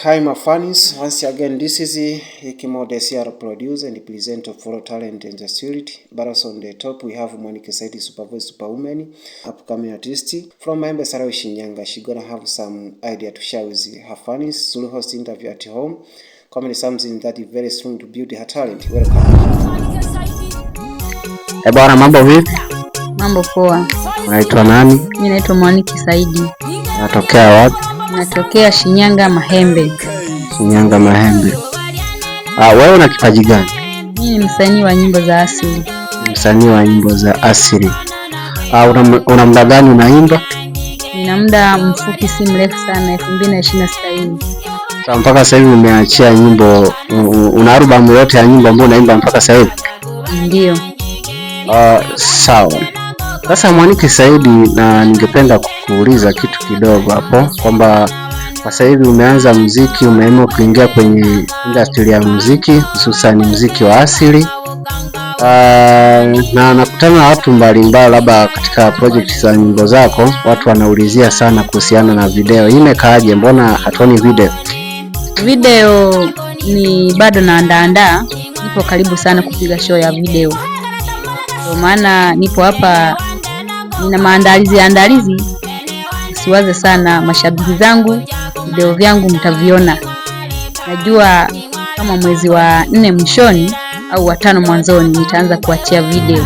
Hi my fans, once again this is Ikimo the CR producer and presenter of Follow Talent and the Street. But also on the top we have Mwaniki Saidi, Super Voice Superwoman, upcoming artist from Maembe Sarawi Shinyanga. She gonna have some idea to share with her fans. Sulu host interview at home. Comment something that is very strong to build her talent. Welcome. Eh, bwana mambo vipi? Mambo poa. Unaitwa nani? Mimi naitwa Mwaniki Saidi. Unatokea wapi? Natokea Shinyanga Mahembe. Shinyanga Mahembe. Ah, wewe una kipaji gani? Mimi ni msanii wa nyimbo za asili. Msanii wa nyimbo za asili. Ah, una muda gani unaimba? Nina muda mfupi, si mrefu sana, 2026 hii. Sasa mpaka sasa hivi umeachia nyimbo, una albamu yote ya nyimbo ambayo unaimba mpaka sasa hivi? Ndio. Sawa. Sasa Mwaniki Saidi, na ningependa kukuuliza kitu kidogo hapo kwamba kwa sasa hivi umeanza muziki, umeamua kuingia kwenye industry ya muziki, hususan muziki wa asili. Na nakutana na watu mbalimbali, labda katika project za nyimbo zako, watu wanaulizia sana kuhusiana na video. Hii imekaaje? Mbona hatuoni video? Video ni bado naandaandaa, nipo karibu sana kupiga show ya video, ndio maana nipo hapa, nina maandalizi andalizi. Usiwaze sana mashabiki zangu, video vyangu mtaviona. Najua kama mwezi wa 4 mwishoni au wa 5 mwanzoni nitaanza kuachia video.